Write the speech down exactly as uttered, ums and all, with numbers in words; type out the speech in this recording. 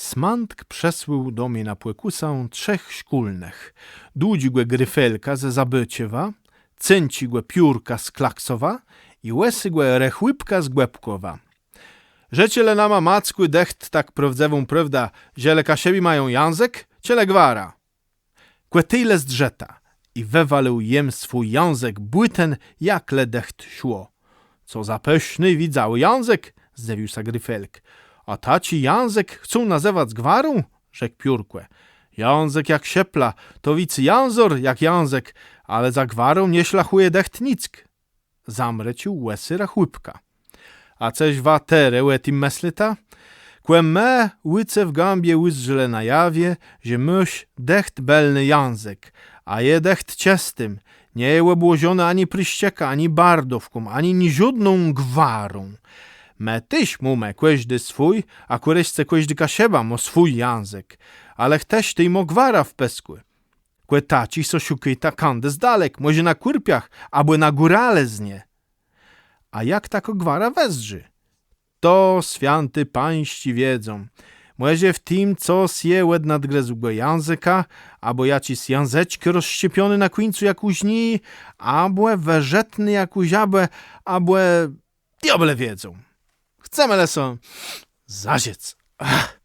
Smãtk przësłôł do mie na pòkùsã trzech szkólnëch: dłudżégò Grifelka ze Zabëczewa, cënczégò Piórka z Klaksowa i łëségò Rechłëpka z Głëpkòwa. Rzeczë le nama, Mackù, dëcht tak prôwdzëwą prôwdã, że le Kaszëbi mają jãzëk, czë le gwarã? Kò tej le zdrzëta. I wëwalił jem swój jãzëk bùten, jak le dëcht szło. Co za pëszny, widzałi jãzëk! Zdzëwił sã Grifelk. A taczi jãzëk chcą nazëwac gwarą? Rzekł Piórkò. Jãzëk jak szëpla, to wicy jãzór jak jãzëk, ale za gwarą nie szlachùje dëcht nick. Zamrëcził łësy Rechłëpka. A cëż wa terô ò tim mëslita? Kò më ù ce w gãbie ùzdrzelë na jawie, że môsz dëcht bëlny jãzëk, a je dëcht czëstim, nie je òbłożony ani prëszczëkã, ani bardówką, ani niżódną gwarą. Më téż mómë kòżdi swój, a kò reszce kòżdi Kaszëba mô swój jãzëk, ale chtëż tej mô gwarã w pëskù? Kò taczich so szukôjta kãdë z dalek, mòże na Kùrpiach abò na Góralëznie. A jak takô gwara wëzdrzi? To swiãti pańsczi wiedzą. Mòże w tim cos je òd nadgrëzłégò jãzëka, abò jaczis jãzëczk rozszczepiony na kùńcu jak ù żnij, abò wërzëtny jak ù żabë, abò diôblë wiedzą. Chcemë le so zażëc. Ach.